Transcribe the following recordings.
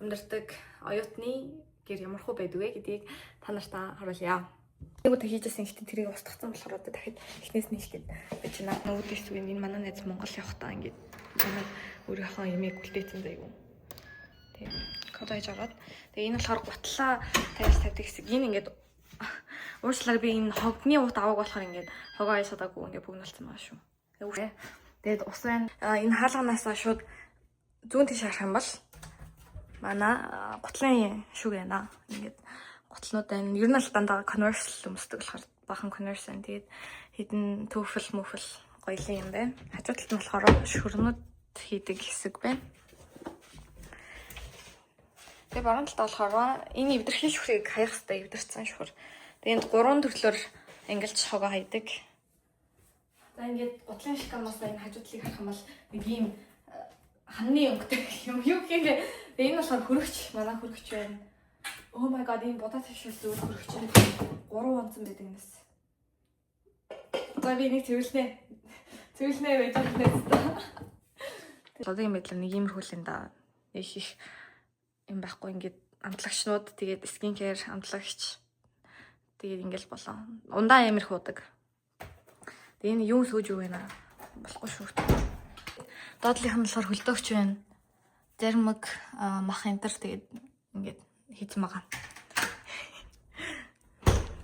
амьдардаг оюутны гэр ямархуу байдаг вэ гэдгийг та нартаа харуулъя. Нэг удаа хийжсэн, гэхдээ тэрийг устгацсан болохоор одоо дахиад эхнээс нь хийх гээд байж байна. Нөгөөдөөс үгүй, энэ манай найз Монгол явахдаа ингээд манай өөрийнхөө имийг үлдээсэн заяа. Тэгээ код хийж ороод, тэгээ энэ болохоор гутлаа тавьж тавьдаг хэсэг. Энэ ингээд уучлаарай, би энэ хогны ут аваг болохоор ингээд хогоо аяж чадаагүй, ингээд бөгнөлцсөн байгаа шүү. Тэгээд ус байна. Энэ хаалганаасаа шууд зүүн тийш харах юм бол манай гутлын шүг байна. Ингээд гутлнууд байна. Ер нь л дандаа commercial өмсдөг болохоор бахан commercial байна. Тэгээд хэдэн төвфөл мөфөл гоёлын юм байна. Хажуу талд нь болохоор шүрнүүд хийдэг хэсэг байна. Тэгээ баруун талд болохоор энэ эвдэрхийн шүхрийг хаях хэрэгтэй, эвдэрсэн шүхэр. Тэгээ энд гурван төрлөөр ангилж хогоо хайдаг. За, ингээд гутлын шкафнаас энэ хажуу талыг харах юм бол нэг ийм ханны өнгөтэй юм юу гэх юм бэ? Тэгээ энэ болохоор хөрөгч, манай хөрөгч байна. Oh my god, энэ будаа тавьшил зүгээр хөрөгч нь 3 онцон байдаг юмас. За, би энийг цэвэрлэнэ. Цэвэрлэнэ байж байгаа нэстэ. Одоогийн байдлаар нэг иймэрхүү л юм да. Их их юм байхгүй, ингээд амтлагчнууд, тэгээд skin care амтлагч, тэгээд ингээл болоо. Ундаа амар их уудаг. Тэгээ энэ юу сүүж юу вэ наа? Болохгүй шүү. Доотлынх нь болохоор хөлдөөгч байна. Заримэг мах энэ төр, тэгээд ингээд хийцэн байгаа.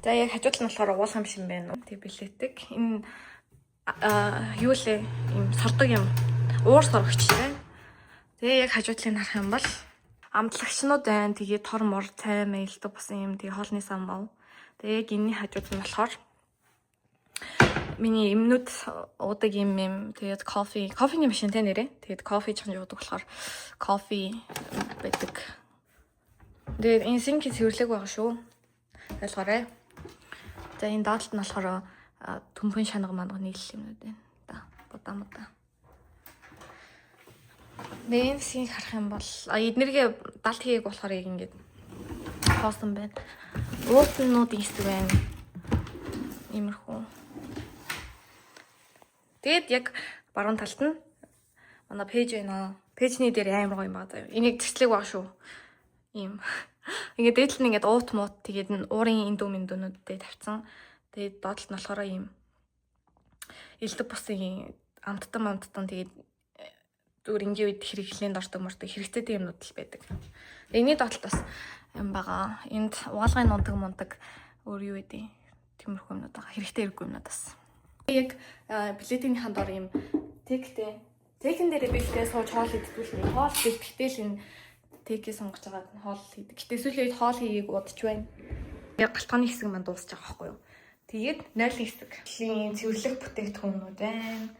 За, яг хажууд нь болохоор ууулах юм шиг байна. Тэг бэлээдэг. Энэ юу лээ? Им сордог юм. Уур соргочтой. Тэгээ яг хажуу талыг харах юм бол амтлагчнууд байна. Тэгээ тор мор, цай маялдаг басан юм. Тэгээ хоолны сан мав. Тэгээ яг энэний хажууд нь болохоор миний эмнүүд уудаг юм юм. Тэгээд кофе, кофений машин те нэрээ. Тэгээд кофе чанж уудаг болохоор кофе байдаг. Тэгээд энэ sink цэвэрлэг байгаа шүү. Ойлгоорой. За, энэ даалт нь болохоор төмпөн шанга манга нийлэл юмнууд байна. Да, будаа мудаа. Тэгээ энэ sink харах юм бол эднэргээ далд хийгээг болохоор яг ингээд хоосон байна. Уутнуудын хэсэг байна. Иймэрхүү. Тэгээд яг баруун талд нь манай пээж байна. Пээжний дээр амар гоё юм байгаа заяа. Энийг цэцлэг баг шүү. Ийм. Ингээд дээдл нь ингээд уут муут, тэгээд н уурын эндүү мэндүүнүүдтэй тавьсан. Тэгээд доотлолт нь болохоор ийм элдв бусын амттан амттан, тэгээд зүгээр энгийн үед хэрэглээнд ордог мордог хэрэгцээтэй юмнууд л байдаг. Энэний доотлолт бас юм байгаа. Энд угаалгын нунтаг мунтаг, өөр юу гэдэг тиймэрхүү юмнууд байгаа. Хэрэгтэй хэрэггүй юмнууд бас. Яг плетийнхаа дор ийм тэгтэй. Тэгэн дээр бэлтээ сууж хоол иддэг л нэг хоол бэлтгэхдээ л энэ тэкийг сонгож байгаа нь хоол хийдэг. Гэтэ сүүлийн үед хоол хийгийг удаж байна. Яг галтгооны хэсэг маань дуусч байгаа байхгүй юу? Тэгээд нойлын хэсэг. Лийн цэвэрлэх бүтээгдэхүүнүүд байна.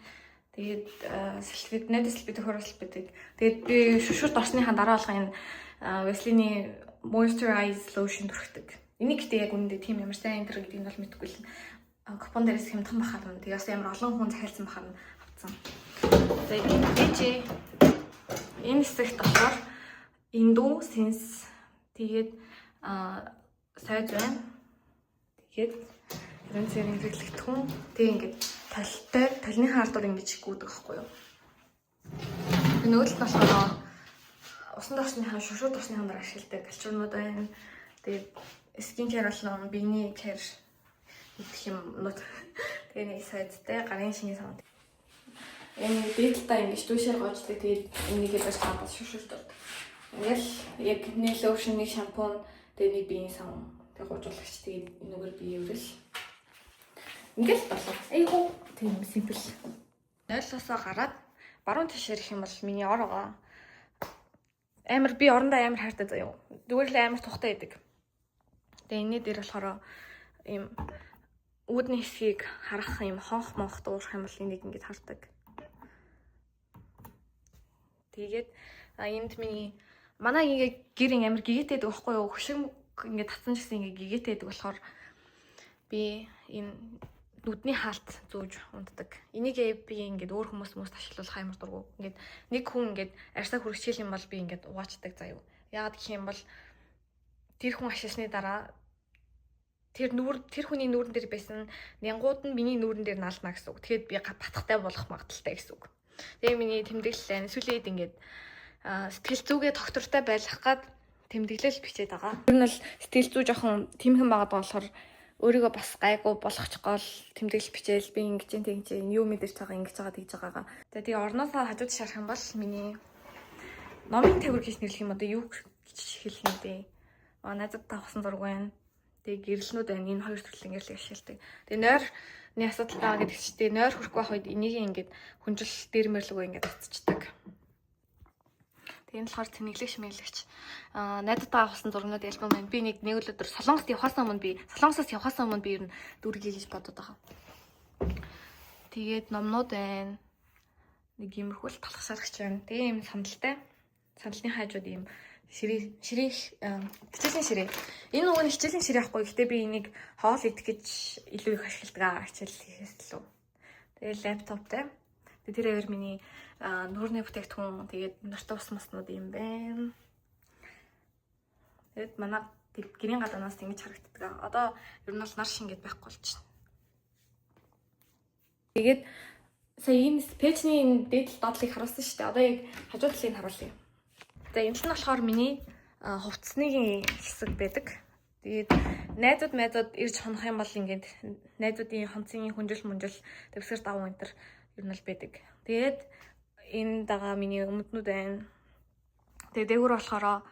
Тэгээд салфет, нойлын салфет, хөрөө салфетыг. Тэгээд би шүшүрт орсныхаа дараа болгон энэ Vaseline moisturize lotion түрхдэг. Энийг гэтээ яг үнэндээ тийм ямар сайн энэ гэдгийг нь бол мэдэхгүй л. Купон дээрээс хямдхан бахаар нь. Тэгээ бас ямар олон хүн захиалсан бахаар нь авцсан. За, ээжээ. Энэ хэсэгт болохоор эндүү сенс, тэгээд сойз байна. Тэгээд янз бүрийн хэрэглэгдэхүүн. Тэгээ ингээд толтой, толныхаа ардуур ингэж гүйдэг байхгүй юу? Тэгээ нөгөө талд болохоор усан дорсныхаа, шүшүү дорсныхаа дараа ашигладаг галчуурнууд байна. Тэгээд skin care болон биений care идэх юмнууд. Тэгээ нэг сайзтай гарын шинийн савн. Энэ дээд талдаа ингэж дүүшээр гоождаг. Тэгээд энийгээ барьж байгаа бол шүшүүрт ордог. Ингээл яг нэг lotion, нэг шампунь, тэгээд нэг биеийн савн. Тэгээд гуужуулагч, тэгээд энүүгээр бие өрөл. Ингээл болоо. Айгуу тийм simple. Нойлоосоо гараад баруун тийш ирэх юм бол миний ор байгаа. Амар би орондоо амар хайртай заяа. Зүгээр л амар тухтай байдаг. Тэгээ энэний дээр болохоор ийм үүдний хэсгийг харах юм, хонх монх дуурах юм бол энийг ингэж хардаг. Тэгээд энд миний манай ингээ гэр амар гэгээтэй байдаг байхгүй юу? Хөшиг ингээ татсан ч гэсэн ингээ гэгээтэй байдаг болохоор би энэ нүдний хаалт зүүж унтдаг. Энийг би ингээд өөр хүмүүс ашиглуулах амар дургу. Ингээд нэг хүн ингээд арьсаа хүрчихэл юм бол би ингээд угаачдаг заяа. Яагаад гэх юм бол тэр хүн ашигласны дараа тэр нүүр, тэр хүний нүүрэн дээр байсан нянгууд нь миний нүүрэн дээр наална гэсэн үг. Тэгэхээр би батхтай болох магадлалтай гэсэн үг. Тэгээ миний тэмдэглэл байна. Сүүлийн үед ингээд Сэтгэл зүгээ тогтвортой байлгах гад тэмдэглэл бичээд байгаа. Ер нь бол сэтгэл зүй жоохон тимхэн байгаад байгаа болохоор өөрийгөө бас гайгүй болгочих гол тэмдэглэл бичээл, би ингэж тэгж юу мэдэрч байгаа, ингэж байгаа, тэгж байгаагаа. За, тэгээ орноосоо хажууд шарах юм бол миний номын тавир гэж нэрлэх юм, одоо юу гэж хэлэх юм бэ? Аа, найзуудтай авсан зураг байна. Тэгээ гэрлэнүүд байна. Энэ хоёр төрлийн гэрлийг ашигладаг. Тэгээ нойрны асуудал байгаа гэдэг чинь, тэгээ нойр хүрхгүй байх үед энийг ингээд хүнжил дээр мэрлэгөө ингээд татчихдаг. Тэгээ энэ болохоор цэнэглэгч мэлэгч, аа, найзуудтай авсан зургнууд, альбом байна. Би нэг нэг л өдөр Солонгост явхаас өмнө, би Солонгосоос явхаас өмнө би ер нь дүүргэе гэж бодод байгаа. Тэгээд номнууд байна. Нэг иймэрхүү л талах шарагч байна. Тэгээ ийм сандалтай. Сандалны хажууд ийм ширээ, хичээлийн ширээ. Энэ нөгөө нь хичээлийн ширээ ахгүй. Гэтэ би энийг хоол идэх гэж илүү их ашигладаг аа, хичээл хийхээс илүү. Тэгээд laptop тай. Тэгээд тэр хоёр миний нүүрний бүтээгдэхүүн, тэгээд нартай ус маснууд юм байна. Тэгээд манай гэрийн гадаанаас ингэж харагддаг. Одоо ер нь бол нар шингээд байхгүй болчихно. Тэгээд сая энэ page ний энэ дээд доотлыг харуулсан шүү дээ. Одоо яг хажуу талыг харуулъя. За, энэ нь болохоор миний хувцсны хэсэг байдаг. Тэгээд найзууд майзууд ирж хонох юм бол ингээд найзуудын хонцын хүнжил мүнжил, дэвсгэр давуу энэ төр ер нь л байдаг. Тэгээд энэ дагаа миний өмднүүд байна. Тэгээд дээгүүр болохоор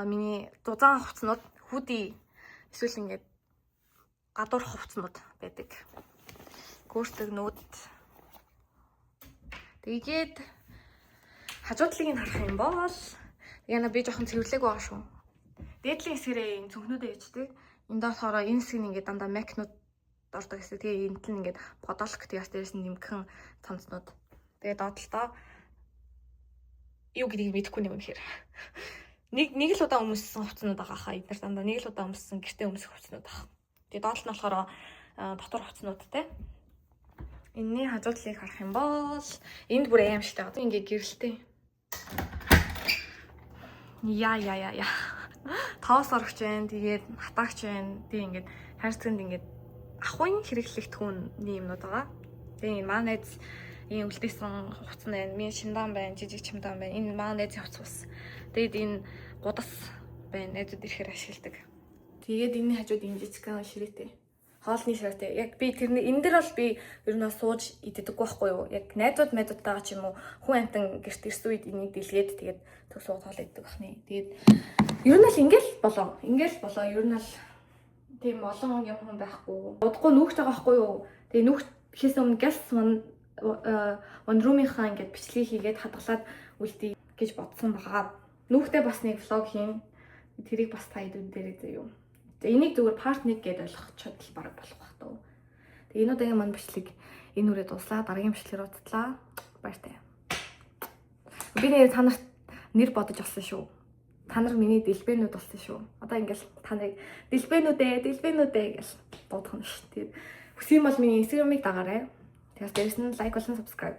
миний зузаан хувцснууд, hoodie эсвэл ингээд гадуур хувцснууд байдаг. Гүүртэгнүүд. Тэгээд хажуу талыг нь харах юм бол яна би жоохон цэвэрлэг байгаа шүү. Дээдлийн хэсгэрээ энэ цүнхнүүдээ ичдэг. Энд болохоор энэ хэсэг нь ингээд дандаа mic нууд ордог хэсэг. Тэгээ энэ тал нь ингээд подолк, тэгээс дээрээс нь нэмгхэн цамцнууд. Тэгээ доотлолтоо юу гэдгийг мэдэхгүй нэг үнэхээр. Нэг нэг л удаа өмссөн хувцснууд байгаа хаа. Эднэр дандаа нэг л удаа өмссөн, гэртээ өмсөх хувцснууд байгаа. Тэгээ доотлол нь болохоор дотор хувцснуудтай. Энэний хажуу талыг харах юм бол энд бүр аимшигтай байгаа. Ингээ гэрэлтэй. Яа яа яа яа. Тоос орогч байна. Тэгээд хатаагч байна. Тэгээ ингээд хайрцагт ингээд ахуйн хэрэглэгдэхүүний юмнууд байгаа. Тэгээ энэ маа найз ийм үлдээсэн хувцас байна. Миний чемодан байна, жижиг чемодан байна. Энэ маа найзын хувцас бас. Тэгээд энэ гудас байна. Найзууд ирэхээр ашигладаг. Тэгээд энэний хажууд энэ жижигхэн ширээтэй. Хоолны ширээтэй. Яг би тэрний энэ дээр бол би ер нь сууж идэггүй байхгүй юу? Яг найзууд майзуудтайгаа ч юм уу, хүн амтан гэрт ирсэн үед энийг дэлгээд, тэгээд төс суугаад хоол иддэг бахны. Тэгээд ер нь л ингээл болоо. Ингээл болоо. Ер нь л тийм олон юм хүн байхгүй. Удахгүй нүүхт байгаа байхгүй юу? Тэгээ нүүхт хийсэн өмнө guest one one room-ийнхаа ингээд бичлэгийг хийгээд хадгалаад үлдээе гэж бодсон байгаа. Нүүхтээ бас нэг vlog хийн. Тэрийг бас та хэдүүд дээрээ заяа. За, энийг зүгээр part 1 гэдээ ойлгох чадал бараг болох бах таа. Тэгээ энэ удаагийн маань бичлэг энэ үрээ дуслаа. Дараагийн бичлэгээр уулзлаа. Баяртай. Би нэр та нарт нэр бодож олсон шүү. Та нар миний дэлбэнүүд болсон шүү. Одоо ингээл та нарыг "Дэлбэнүүдээ, дэлбэнүүдээ" гэж дуудах нь шүү. Тэгээд хүсэх юм бол миний Instagram-ыг дагаарай. Тэгээс дээрэс нь like болон subscribe.